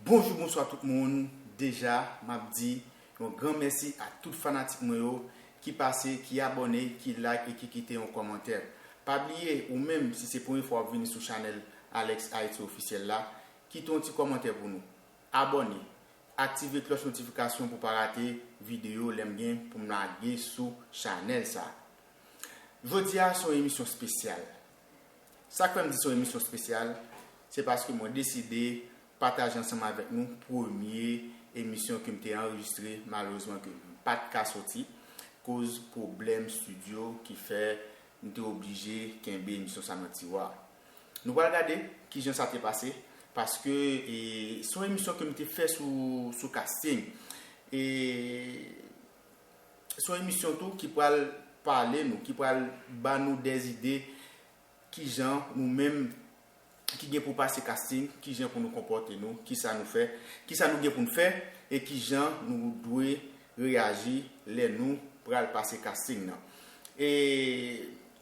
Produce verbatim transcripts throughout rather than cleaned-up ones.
Bonjou, bonswa tout moun. Deja, m ap di yon gran mèsi a tout fanatik mwen yo ki pase, ki abòne, ki like e ki kite yon kòmantè. Pa bliye, ou menm, si se premye fwa w ap vini sou chanèl Alex Haïti Officiel la, kite yon ti kòmantè pou nou. Abòne, aktive klòch notifikasyon pou w pa rate videyo lè m gen pou m lage sou chanèl sa. Jodi a se yon emisyon espesyal. Sa k fè m di se yon emisyon espesyal, se paske mwen deside pataje ansanm avèk nou premye emisyon ke m te anrejistre, malerezman ke m pa t ka soti, koz pwoblèm estidyo ki fè m te oblije kenbe emisyon sa nan tiwa. Nou pral gade kijan sa te pase, paske, e, se yon emisyon ke m te fè sou, sou casting. E se yon emisyon tou ki pral pale nou, ki pral ba nou dèzide kijan nou menm ki gen pou pase casting, kijan pou nou konpòte nou, kisa nou fè, kisa nou gen pou n fè, e kijan nou dwe reyaji lè nou pral pase casting nan. E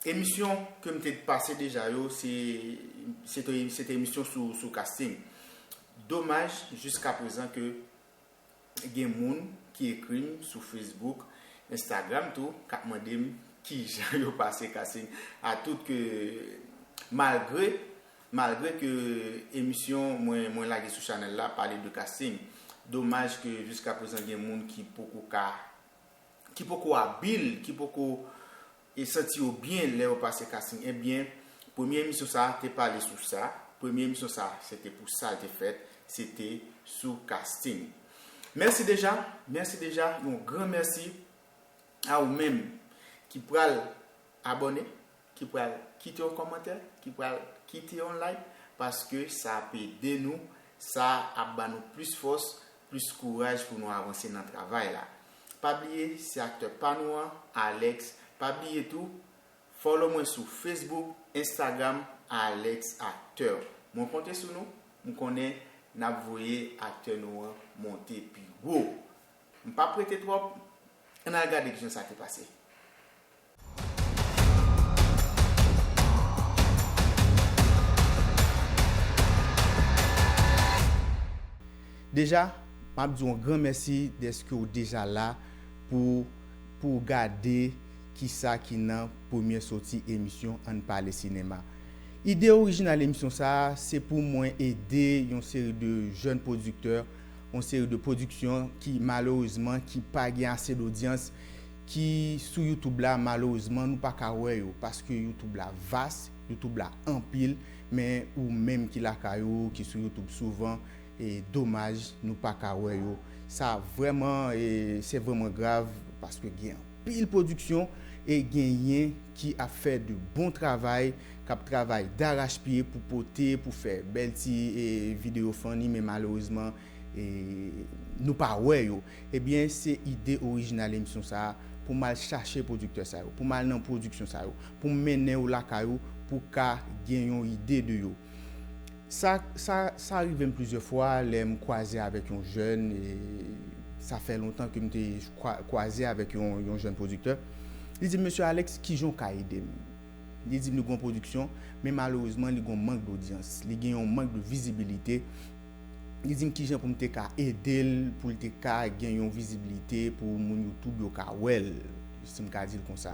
emisyon ke m te pase deja yo, se, se te, se te emisyon sou, sou casting. Domaj, jiska prezan ke gen moun ki ekri m sou Facebook, Instagram tou, k ap mande m kijan yo pase casting. Atout ke malgre, malgre ke emisyon mwen, mwen lage sou chanèl la pale de casting, domaj ke jiska prezan gen moun ki poko ka, ki poko abil, ki poko e santi yo byen lè yo pase casting. Ebyen, premye emisyon sa a te pale sou sa. Premye emisyon sa a, se te pou sa l te fèt, se te sou casting. Mèsi deja, mèsi deja, yon gran mèsi a ou menm ki pral abòne, ki pral kite yon kòmantè, ki pral kite yon like, paske sa ap ede nou, sa ap ba nou plis fòs, plis kouraj pou nou avanse nan travay la. Pa bliye, se aktè pa nou an, Alex. Pa bliye tou, follow mwen sou Facebook, Instagram, Alex Acteur. Mwen konte sou nou, m konnen n ap voye aktè nou an monte pi wo. M p ap rete twòp, ann al gade kijan sa te pase. Deja, m ap di w yon gran mèsi dèske w deja la pou, pou w gade kisa ki nan premye soti emisyon Ann Pale Sinema. Ide orijinal emisyon sa a, se pou mwen ede yon seri de jèn pwodiktè, yon seri de pwodiksyon ki malerezman ki pa gen ase dodyans, ki sou YouTube la, malerezman nou pa ka wè yo, paske YouTube la vas, YouTube la anpil, men ou menm ki lakay ou, ki sou YouTube souvan, e domaj nou pa ka wè yo. Sa vrèman, e se vrèman grav, paske gen anpil pwodiksyon e genyen ki ap fè de bon travay, k ap travay darachpye pou pote, pou fè bèl ti, e, videyo funny, men malerezman, e, nou pa wè yo. Ebyen, se ide orijinal emisyon sa a, pou m al chache pwodiktè sa yo, pou m al nan pwodiksyon sa yo, pou m mennen yo lakay ou, pou w ka gen yon ide de yo. Sa, sa, sa rive m plizyè fwa lè m kwaze avèk yon jèn, e sa fè lontan ke m te kwa-, kwaze avèk yon, yon jèn pwodiktè. Li di m, "Mesye Alex, kijan w ka ede m?" Li di m li gon pwodiksyon, men malerezman, li gon mank dodyans. Li gen yon mank de vizibilite. Li di m kijan pou m te ka ede l, pou l te ka gen yon vizibilite, pou moun YouTube yo ka wè l, si m ka di l konsa.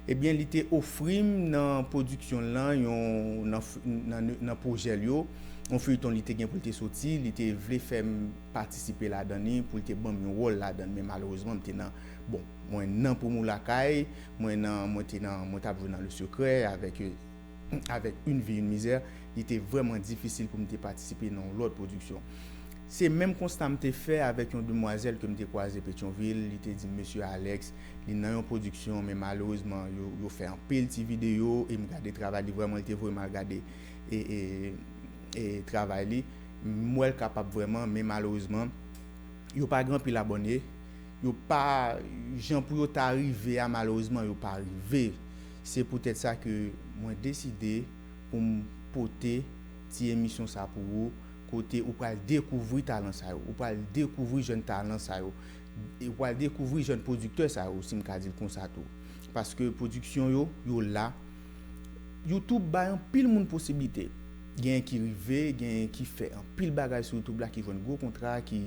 Ebyen, li te ofri m nan pwodiksyon l lan, yon, nan f-, nan, nan pwojè l yo, yon feyton li te gen pou l te soti, li te vle fè m patisipe ladan li, pou l te ban m yon wòl ladan l, men malerezman, m te nan, bon, mwen nan pwomo lakay, mwen nan, mwen te nan, mwen t ap jwe nan Le Secret avèk, avèk Une vie, une misère, li te vrèman difisil pou m te patisipe nan yon lòt pwodiksyon. Se menm konsta m te fè avèk yon demwazèl ke m te kwaze Petyonvil, li te di m, "Mesye Alex, li nan yon pwodiksyon, men malerezman, yo, yo fè anpil ti videyo, e m gade travay li vrèman, li te voye m al gade, e, e, e travay li. M wè l kapab vrèman, men malerezman, yo pa gen anpil abòne, yo pa, jan pou yo ta rive a, malerezman, yo pa rive." Se poutèt sa ke mwen deside pou m pote ti emisyon sa pou ou, kote ou pral dekouvri talan sa yo, ou pral dekouvri jèn talan sa yo, e ou pral dekouvri jèn pwodiktè sa yo, si m ka di l konsa tou. Paske pwodiksyon yo, yo la. YouTube bay anpil moun posiblite. Genyen ki rive, genyen ki fè anpil bagay sou YouTube la, ki jwenn gwo kontra, ki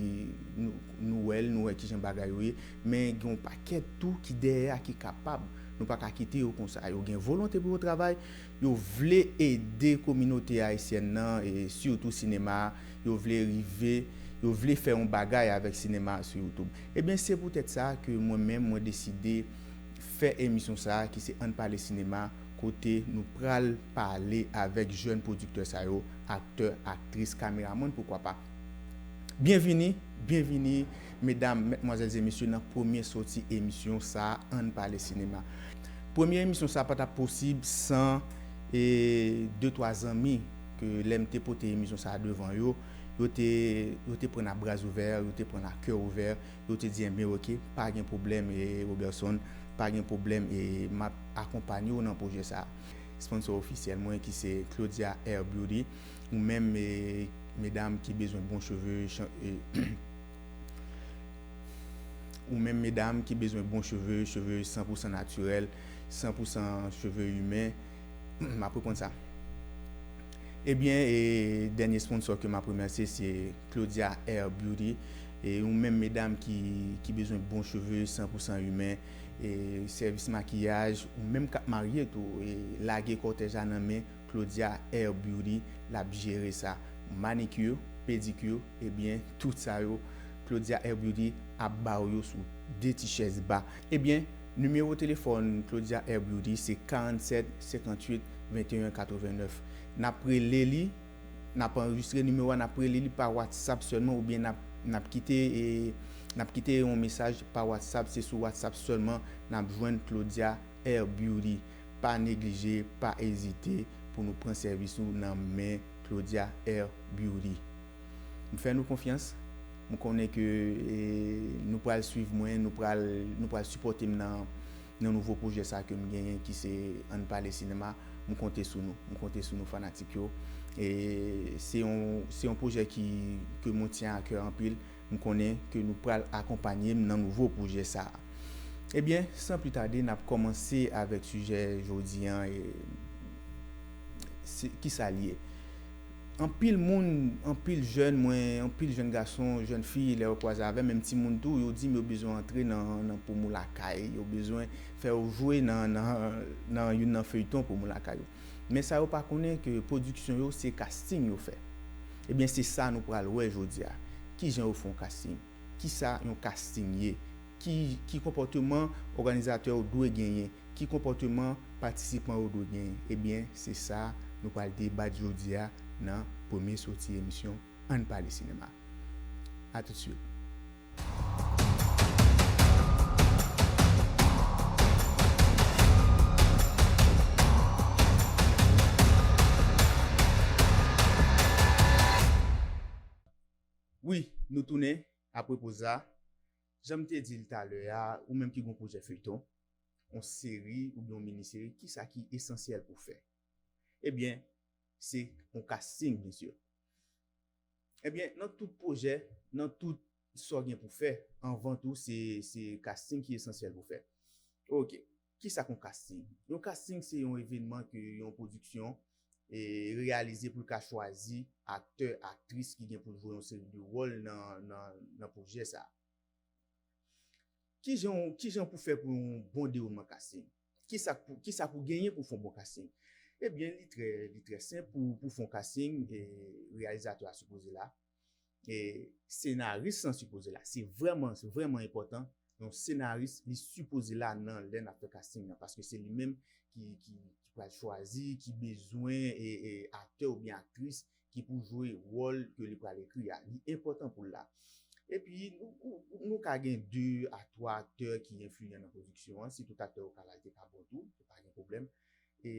nou, nou wè l, nou wè kijan bagay yo ye. Men gen yon pakèt tou ki dèyè a ki kapab. Nou pa ka kite yo konsa. Yo gen volonte pou yo travay, yo vle ede kominote ayisyèn nan, e sitou sinema a, yo vle rive, yo vle fè yon bagay avèk sinema a sou YouTube. Ebyen, se poutèt sa ke mwen menm, mwen deside fè emisyon sa a ki se Ann Pale Sinema, kote nou pral pale avèk jèn pwodiktè sa yo, aktè, aktris, kameramann, poukwa pa. Byenvini, byenvini, medam, madmwazèl e mesye, nan premye sòti emisyon sa a, Ann Pale Sinema. Premye emisyon sa a pa t ap posib san, e, de, twa zanmi ke lè m te pote emisyon sa a devan yo, yo te, yo te pran n a bra ouvè, yo te pran n a kè ouvè, yo te di, "Enben, oke, pa gen pwoblèm, e, Roberson, pa gen pwoblèm, e, m ap akonpanye w nan pwojè sa a." Sponsò ofisyèl mwen ki se Claudia Hair Beauty, ou menm, e, medam ki bezwen bon cheve, chan-, e, ou menm medam ki bezwen bon cheve, cheve san pou san natirèl, san pou san cheve imen, m ap reponn sa. Ebyen, e, dènye sponsò ke m ap remèsye se Claudia Hair Beauty. E ou menm medam ki, ki bezwen bon cheve san pou san imen, e sèvis makiyaj, ou menm k ap marye tou, e lage kòtèj la nan men Claudia Hair Beauty, l ap jere sa. Manicure, pedicure, ebyen, tout sa yo, Claudia Hair Beauty ap ba w yo sou de ti chèz ba. Ebyen, nimewo telefòn Claudia Hair Beauty se karannsèt senkantuit venteyen katrevennnèf. N ap rele li, n ap anrejistre nimewo a, n ap rele li pa WhatsApp sèlman, oubyen n ap, n ap kite, e, n ap kite yon mesaj pa WhatsApp, se sou WhatsApp sèlman n ap jwenn Claudia Hair Beauty. Pa neglije, pa ezite pou nou pran sèvis nou nan men Claudia Hair Beauty. M fè nou konfyans. M konnen ke, e, nou pral swiv mwen, nou pral, nou pral sipòte m nan, nan nouvo pwojè sa ke m genyen ki se Ann Pale Sinema. M konte sou nou. M konte sou nou fanatik yo. E se yon, se yon pwojè ki, ke mwen tyen a kè anpil. M konnen ke nou pral akonpanye m nan nouvo pwojè sa a. Ebyen, san pli tade, n ap kòmanse avèk sijè jodi a, e, se, kisa l ye? Anpil moun, anpil jèn mwen, anpil jèn gason, jèn fi, lè yo kwaze avè m, menm timoun tou, yo di m yo bezwen antre nan, nan pwomosyon lakay, yo bezwen fè yo jwe nan, nan, nan youn nan feyton pwomosyon lakay yo. Men sa yo pa konnen ke pwodiksyon yo, se casting yo fè. Ebyen, se sa nou pral wè jodi a. Kijan yo fè yon casting? Kisa yon casting ye? Ki, ki konpòteman òganizatè yo dwe genyen? Ki konpòteman patisipan yo dwe genyen? Ebyen, se sa nou pral debat jodi a nan premye sòti emisyon Ann Pale Sinema. A toutswit. Wi, nou tounen apre poz la. Jan m te di l talè a, ou menm ki gen yon pwojè feyton, yon seri oubyen yon mini seri, kisa ki esansyèl pou fè? Ebyen, se yon casting, mesye. Ebyen, nan tout pwojè, nan tout sa w gen pou fè, anvan tou, se, se casting ki esansyèl pou fè. Oke. Kisa k yon casting? Yon casting se yon evènman ke yon pwodiksyon, e, reyalize pou l ka chwazi aktè, aktris ki gen pou l jwe yon seri de wòl nan, nan, nan pwojè sa a. Kijan, kijan pou fè pou yon bon dewoulman casting? Kisa pou, kisa pou genyen pou fè yon bon casting? Ebyen, li trè, li trè senp pou, pou fè yon casting, e, reyalizatè a sipoze la, e, senaris lan sipoze la. Se vrèman, se vrèman enpòtan. Yon senaris, li sipoze la nan lè n ap fè casting nan, paske se li menm ki, ki, ki pral chwazi, ki bezwen, e, e, aktè oubyen aktris ki pou jwe wòl ke li pral ekri a. Li enpòtan pou l la. Epi, nou, nou, nou ka gen de a twa aktè ki enfliyan nan pwodiksyon an. Si tout aktè yo ka la, li te ka bon tou, se pa gen pwoblèm. E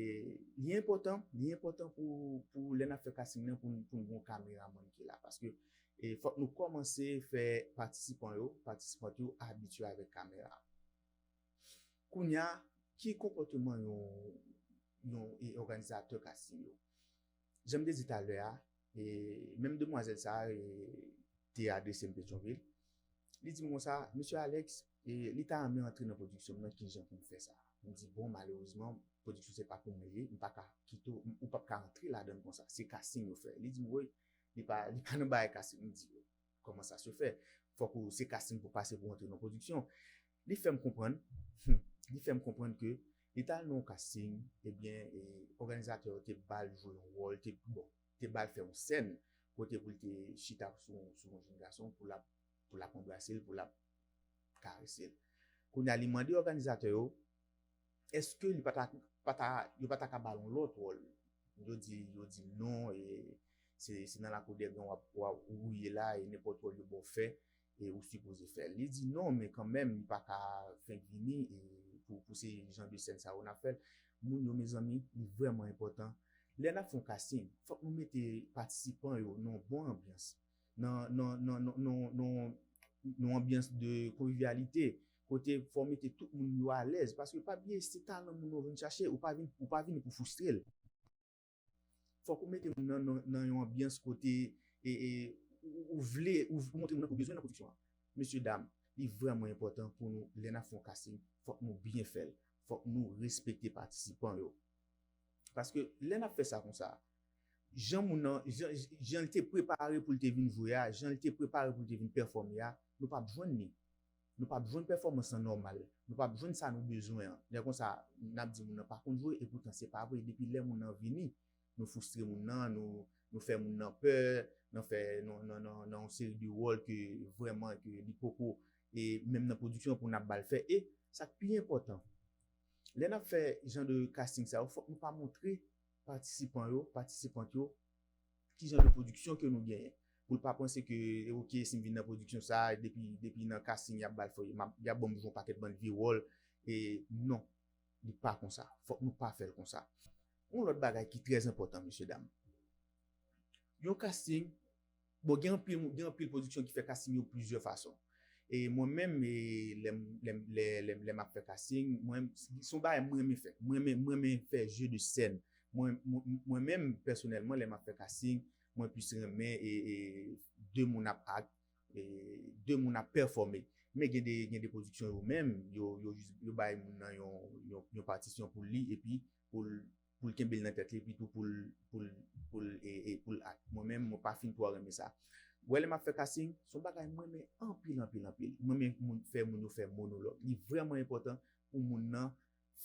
li enpòtan, li enpòtan pou, pou lè n ap fè casting nan, pou, n- pou n gen yon kameramann ki la. Paske, e, fòk nou kòmanse fè patisipan yo, patisipant yo abitye avèk kamera. Kounye a, ki konpòteman yon, yon, e, òganizatè casting yo? Jan m te di talè a, e, menm demwazèl sa a, e, te adrese m Petyonvil. Li di m konsa, "Mesye Alex, e, li ta renmen antre nan pwodiksyon m nan, kijan pou m fè sa?" M di, "Bon, malerezman, pwodiksyon se pa pou mwen li ye, m pa ka kite w, ou p ap ka antre ladan l konsa. Se casting yo fè. Li di m, woy, li pa, li pa nan bagay casting. M di, kòman sa se fè? Fòk ou se casting pou pase pou antre nan pwodiksyon. Li fè m konprann, li fè m konprann ke li t al nan yon casting, ebyen, e, òganizatè yo te ba l jwe yon wòl, te, bon, te ba l fè yon sèn, kote pou l te chita sou, sou yon jenn gason, pou l ap, pou l ap anbrase l, pou l ap karese l. Kounye a, li mande òganizatè yo, èske li pa ta, pa ta, yo pa ta ka ba l yon lòt wòl? Yo di, yo di non, e se, se nan lakou dè gran w ap, w ap, ou ye la, e nenpòt wòl yo ba w fè, e ou sipoze fè l. Li di non, men kanmenm, li pa ka fenk vini, e pou, pou se jan de sèn sa yo n ap fè l. Moun yo, mezanmi, li vrèman enpòtan. Lè n ap fè yon casting, fòk nou mete patisipan yo nan yon bon anbyans, nan, nan, nan, nan, nan, nan, nan yon anbyans de konvivyalite, kote fò w mete tout moun yo alèz, paske pa bliye, se talan moun nan w vin chache, ou pa vin, ou pa vini pou fristre l. Fòk ou mete moun nan, nan, nan yon anbyans kote, e, e, ou, ou vle, ou, ou montre moun nan ke w bezwen nan pwodiksyon an. Mesye dam, li vrèman enpòtan pou nou, lè n ap fè yon casting, fòk nou byen fè l. Fòk nou respekte patisipan yo. Paske lè n ap fè sa konsa, jan moun nan, jan, jan l te prepare pou l te vin jwe a, jan l te prepare pou l te vin pèfòme a, nou p ap jwenn li. Nou p ap jwenn pèfòmans lan nòmal. Nou p ap jwenn sa nou bezwen an. Lè konsa, n ap di moun nan pa konn jwe, epoutan se pa vre. Depi lè moun nan vini, nou fristre moun nan, nou, nou fè moun nan pè, nou fè, nou, nou, nou, nou yon seri de wòl ke vrèman ke li poko, e menm nan pwodiksyon pou n ap ba l fè. E sa k pi enpòtan, lè n ap fè jan de casting sa yo, fòk nou pa montre patisipan yo, patisipant yo, ki jan de pwodiksyon ke nou genyen. Pou l pa panse ke, ok, si m vin nan pwodiksyon sa, depi, depi nan casting, y ap ba l fè, m ap, y ap ban m jwe yon pakèt bann vye wòl. E non, li pa konsa. Fòk nou pa fè l konsa. Yon lòt bagay ki trè enpòtan, mesye dam. Yon casting, bon, gen anpil, gen anpil pwodiksyon ki fè casting yo plizyè fason. E mwen menm, e lè m, lè m, lè, lè m, lè m ap fè casting, mwen, se yon bagay mwen renmen fè. Mwen renmen, mwen renmen fè jeu de scène. Mwen, mwen, mwen menm, pèsonèlman, lè m ap fè casting, mwen plis renmen e, e de moun ap act, e de moun ap pèfòme. Men gen de, gen de pwodiksyon yo menm, yo, yo, jis, yo bay moun nan yon, yon, yon patisyon pou l li, epi pou l, pou l kenbe l nan tèt li, epi tou pou l, pou l, pou l, e, e pou l act. Mwen menm, mwen pa fin twò renmen sa. Wè, lè m ap fè casting, se yon bagay mwen renmen anpil, anpil, anpil. Mwen renmen moun, fè moun yo fè monològ. Li vrèman enpòtan pou moun nan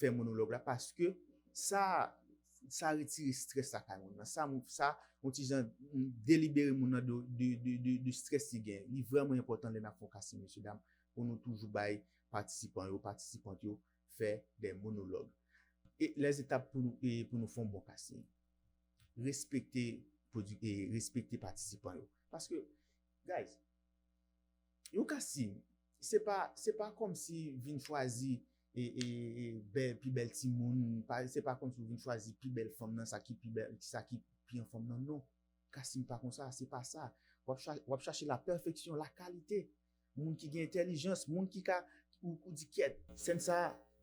fè monològ la, paske sa, sa retire strès lakay moun nan. Sa, sa, yon ti jan, mm, delibere moun nan de, de, de, de, de strès li gen. Li vrèman enpòtan lè n ap fè yon casting, mesye dam, pou nou toujou bay patisipan yo, patisipant yo, fè de monològ. E lèzetap pou nou, e pou nou fè yon bon casting. Respekte pwodi-, e respekte patisipan yo. Paske, guys, yon casting, se pa, se pa kòmsi vin chwazi e, e, e bèl, pi bèl timoun, pa, se pa kòmsi w vin chwazi pi bèl fanm nan, sa ki pi bèl, sa ki pi anfòm nan, non. Casting pa konsa, se pa sa. W ap cha-, w ap chache la pèfeksyon, la kalite. Moun ki gen entèlijans, moun ki ka, ou, ou di kyèt. Sèn sa,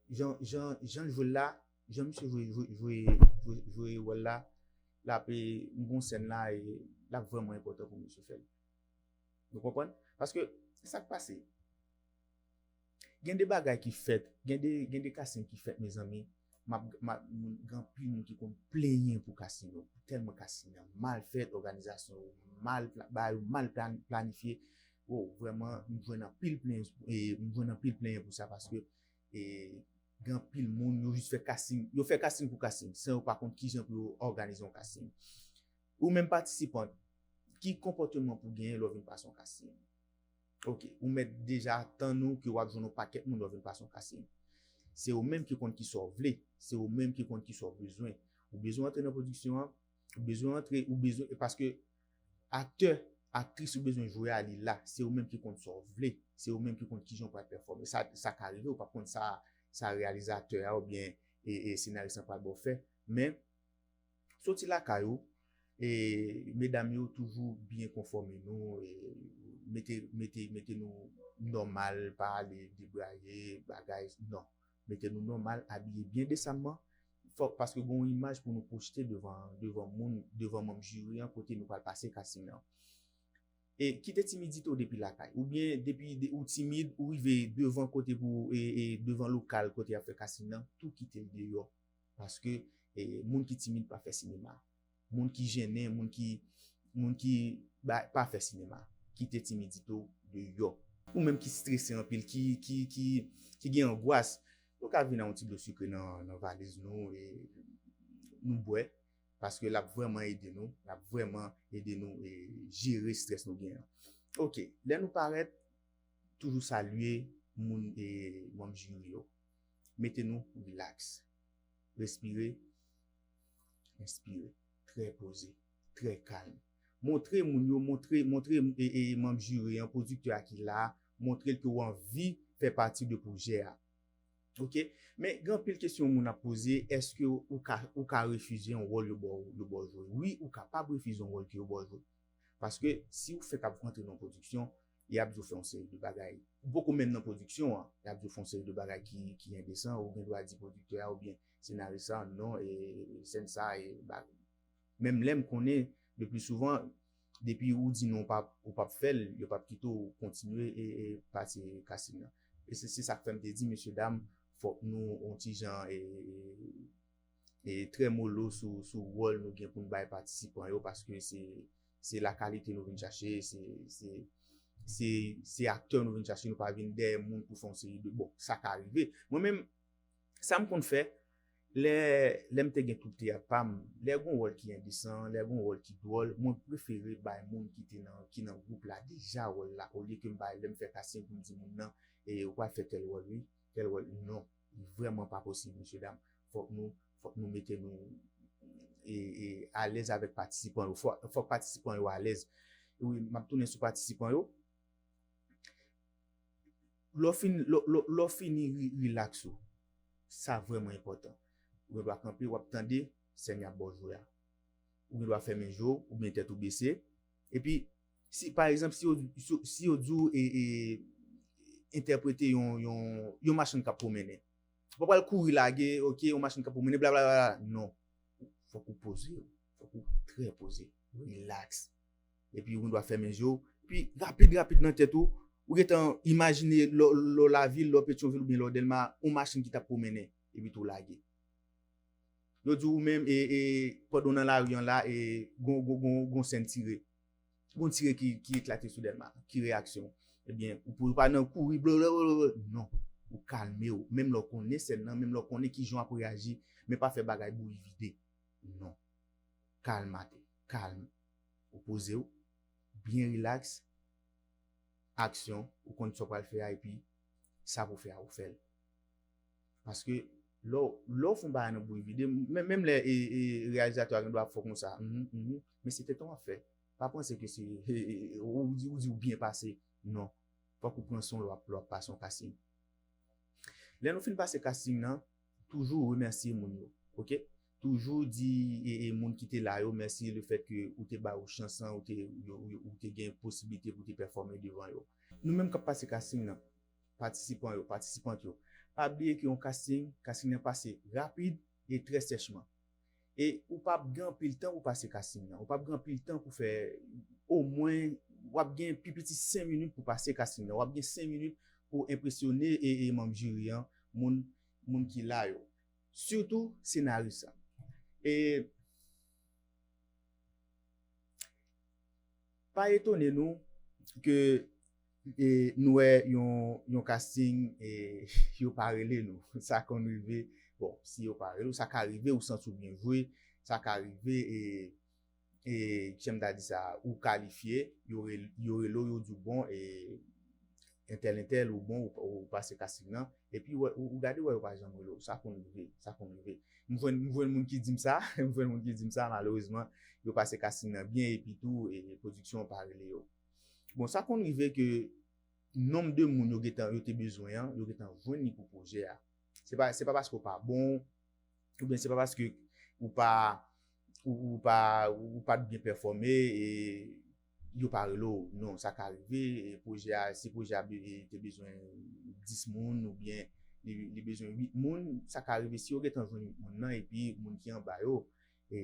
jan, jan, jan l jwe l la, jan misye jwe, jwe, jwe, jwe, jwe wòl la, l ap, e, m gon sèn la, e l ap vrèman enpòtan pou misye fè l. Nou konprann? Paske, sa k pase? Gen de bagay ki fèt, gen de, gen de casting ki fèt, mezanmi. M ap, m ap, moun, gen anpil moun ki konn plenyen pou casting yo. Tèlman casting nan mal fèt, òganizasyon yo mal, pla-, bagay yo mal plan-, planifye. Wo, vrèman, m jwenn anpil plenyen, e, m jwenn anpil plenyen pou sa paske, e, gen anpil moun, yo jis fè casting, yo fè casting pou casting, san yo pa konn kijan pou yo òganize yon casting. Ou menm patisipant, ki konpòteman pou genyen lè w vin pase yon casting? Ok, ou mèt deja tann ou ke w ap jwenn yon pakèt moun lè w vin pase yon casting. Se ou menm ki konn kisa w vle, se ou menm ki konn kisa w bezwen. Ou bezwen antre nan pwodiksyon an, ou bezwen antre, ou bezwen, paske aktè, aktris ou bezwen jwe a, li la, se ou menm ki konn sa w vle, se ou menm ki konn kijan w pral pèfòme. Sa, sa ka rive, ou p ap konn sa, sa reyalizatè a oubyen e, e senaris lan pral ba w fè. Men, soti lakay ou, e medam yo toujou byen konfòme nou, e mete, mete, mete nou nòmal, pa ale debraye, bagay, non. Mete nou nòmal, abiye byen desanman. Fòk, paske gen yon imaj pou nou pwojte devan, devan moun, devan manm jiri an kote nou pral pase casting nan. E kite timidite w depi lakay. Oubyen depi de, ou timid, ou rive devan kote pou, e, e devan lokal kote y ap fè casting nan, tou kite l deyò. Paske e, moun ki timid pa fè sinema. Moun ki jennen, moun ki, moun ki ba, pa fè sinema. Kite timidite w deyò. Ou menm ki strese anpil, ki, ki, ki, ki gen angwas, nou ka vin ak yon ti dlo sikre nan, nan valiz nou e nou bwè. Paske l ap vrèman ede nou, l ap vrèman ede nou e, jere estrès nou gen an. Ok, lè nou parèt, toujou salye moun e manm jiri yo. Mete nou rilaks. Respire, enspire. Trè poze, trè kalm. Montre moun yo, montre, montre e, e manm jiri an, pwodiktè a ki la, montre l ke w anvi fè pati de pwojè a. Ok? Men gen anpil kesyon moun ap poze, èske ou ka, ou ka refize yon wòl yo ba w, yo ba w jwe? Wi, ou kapab refize yon wòl ke yo ba w jwe. Paske si ou fèk ap rantre nan pwodiksyon, y ap di w fè yon seri de bagay. Ou poko menm nan pwodiksyon an, y ap di w fè yon seri de bagay ki, ki endesan, ou gen dwa di pwodiktè a oubyen senaris la, non, e, sèn sa, e, ba, menm lè m konnen, le pli souvan, depi ou di non, ou p ap, ou p ap fè l, yo p ap kite w kontinye e, e pase casting nan. E se, se sa k fè m te di, mesye dam, fòk nou, yon ti jan, e, e, e trè molo sou, sou wòl nou gen pou n bay patisipan yo, paske se, se lakalite nou vin chache, se, se, se, se aktè nou vin chache, nou pa vin dèyè moun pou fè yon seri de, bon, sa ka rive. Mwen menm, sa m konn fè, lè, lè m te gen twoup teyat pa m, lè gen yon wòl ki endesan, lè gen yon wòl ki dwòl, mwen prefere bay moun ki te nan, ki nan gwoup la deja wòl la, olye ke m bay, lè m fè casting pou m di moun nan, e, ou pral fè tèl wòl, wi, tèl wòl, non. Li vrèman pa posib, mesye dam. Fòk nou, fòk nou mete nou e, e, alèz avèk patisipan yo. Fò, fòk patisipan yo alèz. E wi, m ap tounen sou patisipan yo. Lè w fin, lè, lè, lè w fini ri- rilaks ou, sa vrèman enpòtan. Ou gen dwa kanpe, w ap tande sèn y ap ba w jwe a. Ou gen dwa fèmen je w oubyen tèt ou bese. Epi, si, pa egzanp, si yo, si, si yo di w e, e, entèprete yon, yon, yon machann k ap pwomennen. Ou pa pral kouri lage, ok, yon machann k ap pwomennen, blablabla. Non. Fòk ou poze w. Fòk ou trè poze. Rilaks. Epi ou gen dwa fèmen je w. Epi rapid, rapid nan tèt ou, ou gentan imajine lè w, lè w lavil, lè w Petyonvil oubyen lè w Dèlma, yon machann ki t ap pwomennen, epi tou lage. Yo di w menm, e, e, pandan w nan lari an la, e, gon, gon, gon, gon sèn tire. Gon tire ki, ki eklate sou Dèlma, ki reyaksyon w? Ebyen, ou pou, ou pa nan kouri, blablabla, non. Ou kalme w. Menm lè w konnen sèn nan, menm lè w konnen kijan w ap reyaji, men pa fè bagay bouyi vide. Non. Kalmate, kalm. Ou poze w, byen rilaks, aksyon, ou konn sa w pral fè a, epi sa pou fè a, ou fè l. Paske lè w, lè w fè yon bagay nan bouyi vide, menm, menm lè e, e, reyalizatè a gen dwa ap fè w konsa, mhm, mhm, men se tenten w ap fè. Pa panse ke se, e, e, e, ou di, ou di ou byen pase. Non. Fòk ou pran san w lè w ap, lè w ap pase yon casting. Lè nou fin pase casting nan, toujou remèsye moun yo, ok? Toujou di e, e moun ki te la yo mèsi lefèt ke ou te ba yo chans lan, ou te, yo, yo, ou te gen posiblite pou te pèfòme devan yo. Nou menm k ap pase casting nan, patisipan yo, patisipant yo, pa bliye ke yon casting, casting nan pase rapid e trè sèchman. E ou p ap gen anpil tan pou pase casting nan. Ou p ap gen anpil tan pou fè, omwen, w ap gen pi piti senk minit pou pase casting nan. W ap gen senk minit pou enpresyone e, e manm jiri an, moun, moun ki la yo. Sitou senaris la. E pa etone nou ke e, nou wè yon, yon casting e, yo pa rele nou. Sa konn rive, bon, si yo pa rele w, sa ka rive, ou santi w byen jwe, sa ka rive, e, e, jan m ta di sa, ou kalifye, yo rel- yo rele w, yo di w bon, e, entèl, entèl, ou bon, ou, ou pase casting nan, epi ou, ou, ou gade, wè, yo pa janm rele w, sa konn rive, sa konn rive. M jwenn, m jwenn moun ki di m sa, m jwenn moun ki di m sa, malerezman, yo pase casting nan byen, epi tou, e, pwodiksyon an pa rele yo. Bon, sa konn rive ke nonb de moun yo gentan, yo te bezwen an, yo gentan jwenn li pou pwojè a. Se pa, se pa paske w pa bon, oubyen se pa paske ou pa, ou, ou pa, ou pa t byen pèfòme, e yo pa rele w. Non, sa ka rive, e pwojè a, si pwojè a be- e te bezwen dis moun, oubyen li, li bezwen uit moun, sa ka rive si yo gentan jwenn uit moun nan, epi moun ki anba yo, e,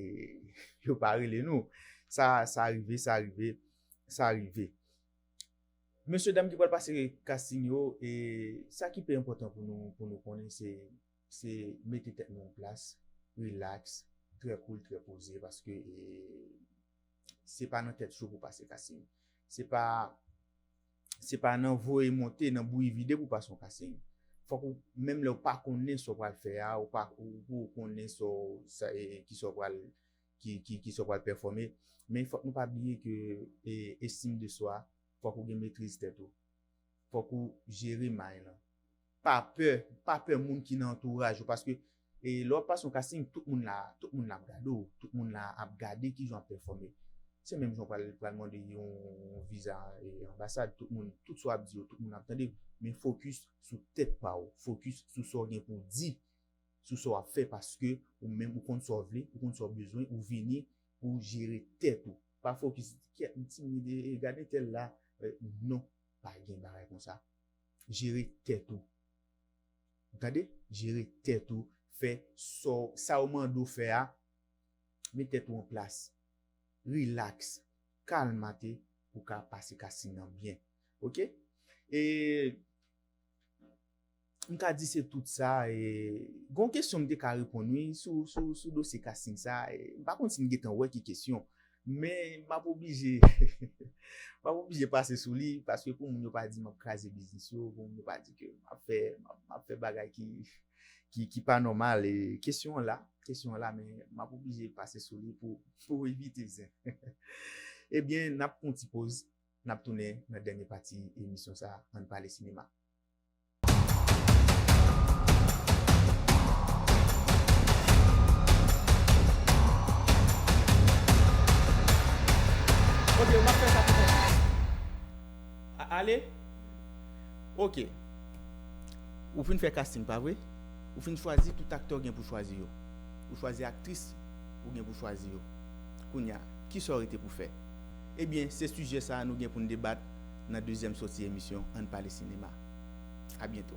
yo pa rele nou. Sa, sa rive, sa rive, sa rive. Mesye dam ki pral pase casting yo, e sa ki pi enpòtan pou nou, pou nou konnen, se, se mete tèt nou an plas, relax, trè cool, trè poze, paske e, se pa nan tèt cho pou pase casting. Se pa se pa nan voye monte, nan bouyi vide pou pase yon casting. Fòk ou, menm lè ou pa konnen sa w pral fè a, ou pa ou, ou konnen sa w- sa, e, ki sa w pral ki, ki, ki sa w pral pèfòme. Men fòk nou pa bliye ke e, estim de swa, fòk ou gen metriz tèt ou. Fòk ou jere may lan. Pa pè, pa pè moun ki nan antouraj ou, paske e, lè w ap pase yon casting, tout moun la, tout moun la ap gade w, tout moun la ap gade kijan w ap pèfòme. Se menm jan w pral, pral mande yon viza e, anbasad, tout moun, tout sa w ap di yo, tout moun ap tande, men fokis sou tèt pa w, fokis sou sa w gen pou w di, sou sa w ap fè, paske ou menm ou konn sa w vle, ou konn sa w bezwen, ou vini pou w jere tèt ou. Pa fokis, "Kèt, m timid, e, e, gade tèl la." E, non, pa gen bagay konsa. Jere tèt ou. Ou tande? Jere tèt ou, fè sa w- sa yo mande w fè a, met tèt ou an plas, relax, kalmate pou w ka pase casting nan byen. Oke? E m ka di se tout sa. E, gon kesyon m te ka reponn wi sou, sou, sou dosye casting sa. E, m pa konn si m gentan wè ki kesyon. Men m ap oblije m ap oblije pase sou li, paske pou moun yo pa di m ap kraze biznis yo, pou moun yo pa di ke m ap fè, m ap, m ap fè bagay ki, ki, ki pa nòmal. E kesyon an la, kesyon an la, men m ap oblije pase sou li pou, pou evite zen. Ebyen, n ap pran yon ti poz, n ap tounen nan dènye pati emisyon sa, Ann Pale Sinema. Ok, m ap fè sa pou kont mwen. A- Ale? Ok. Ou fin fè casting, pa vre? Ou fin chwazi tout aktè w gen pou chwazi yo. Ou chwazi aktris ou gen pou chwazi yo. Kounye a, kisa w rete pou fè? Ebyen, se sijè sa a nou gen pou n debat nan dezyèm sòti emisyon Ann Pale Sinema. A byento.